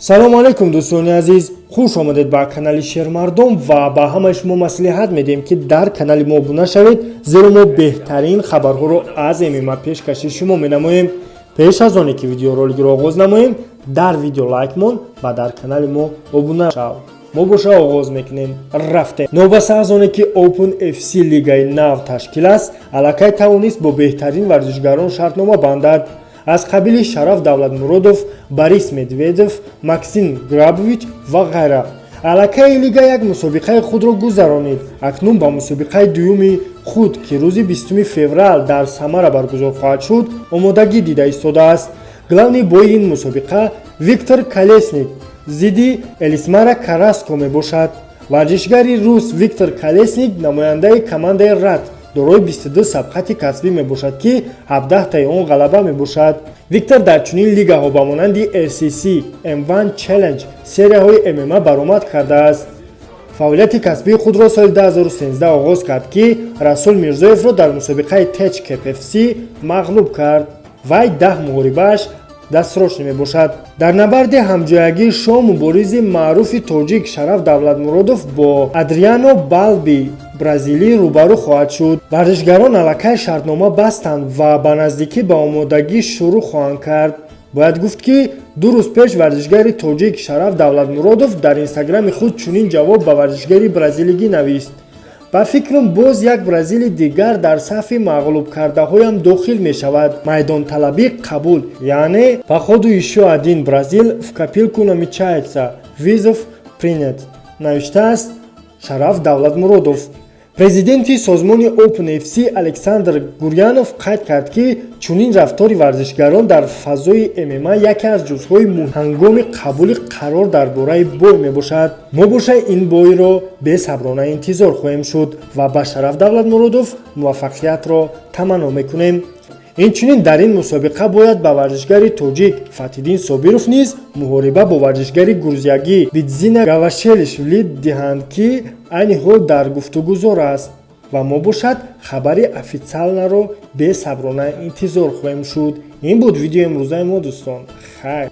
Салому алайкум, дӯстони азиз, хуш омадед ба канали Шермардом ва ба ҳамаи шумо маслиҳат медиҳем, ки дар канали мо обуна шавед, зеро мо беҳтарин хабарҳоро аз ММА пешкаши шумо менамоем. Пеш аз оне ки видеороликро оғоз намоем, дар видео лайк мон ва дар канали мо обуна шав. Мо боша оғоз мекунем, рафтем. Новобаста аз оне ки Open FC лигаи нав ташкил аст, аллакай тавонист бо беҳтарин варзишгарон шартнома бандад, аз қабили Шараф Давлатмуродов, Борис Медведев, Максим Грабович ва ғайра. Аллакай лига як мусобиқаи худро гузаронид. Акнун ба мусобиқаи дуюми худ, ки рӯзи 20 феврал дар Самара баргузор хоҳад шуд, омодагӣ дида истодааст. Главный бои ин мусобиқа Виктор Колесник зидди Элисмара Караско мебошад. Варзишгари рус Виктор Колесник, намояндаи командаи РАТ, дорои 22 сабқати касбӣ мебошад, ки 17таи он ғалаба мебошад. Виктор дар чунин лигаҳо ба монанди RCC, M1 Challenge, серияҳои ММА баромад кардааст. Фаъолияти касбии худро соли 2013 оғоз кард, ки Расул Мирзоевро дар мусобиқаи Теч КПФС мағлуб кард. Вай 10 муҳорибааш дастрочӣ мебошад. Дар набарди ҳамҷоягӣ шо муборизи маъруфи тоҷик Шараф Давлатмуродов бо Адриано Балби бразилӣ рӯбарӯ хоҳад шуд. Варзишгарон аллакай шартнома бастанд ва ба наздикӣ ба омодагӣ шурӯъ хоҳанд кард. Бояд гуфт, ки 2 рӯз пеш варзишгари тоҷик Шараф Давлатмуродов дар инстаграми худ чунин ҷавоб ба варзишгари бразилигӣ навист: «Ба фикрам, боз як бразили дигар дар сафи мағлубкардаҳоям дохил мешавад. Майдонталабӣ қабул, яъне походу ещё один бразил в копилку намечается, вызов принят», навиштааст Шараф Давлатмуродов. Президенти созмони OpenFC Александр Гурьянов қайд кард, ки чунин рафтори варзишгарон дар фазои ММА яке аз ҷузъҳои ҳангоми қабули қарор дар бораи бой мебошад. Мо боша ин бойро бесаброна интизор хоҳем шуд ва ба Шараф Давлатмуродов муваффақиятро таманно мекунем. Инчунин дар ин мусобиқа бояд ба варзишгари тоҷик Фатҳиддин Собиров низ муҳориба бо варзишгари грузиягӣ Бидзина Гавашелишвили диҳанд, ки айни ҳол дар гуфтугузор аст, ва мо бошад хабари официальный ро бесаброна интизор хоҳем шуд. Ин буд видеои имрӯзаи мо, дӯстон, хайр.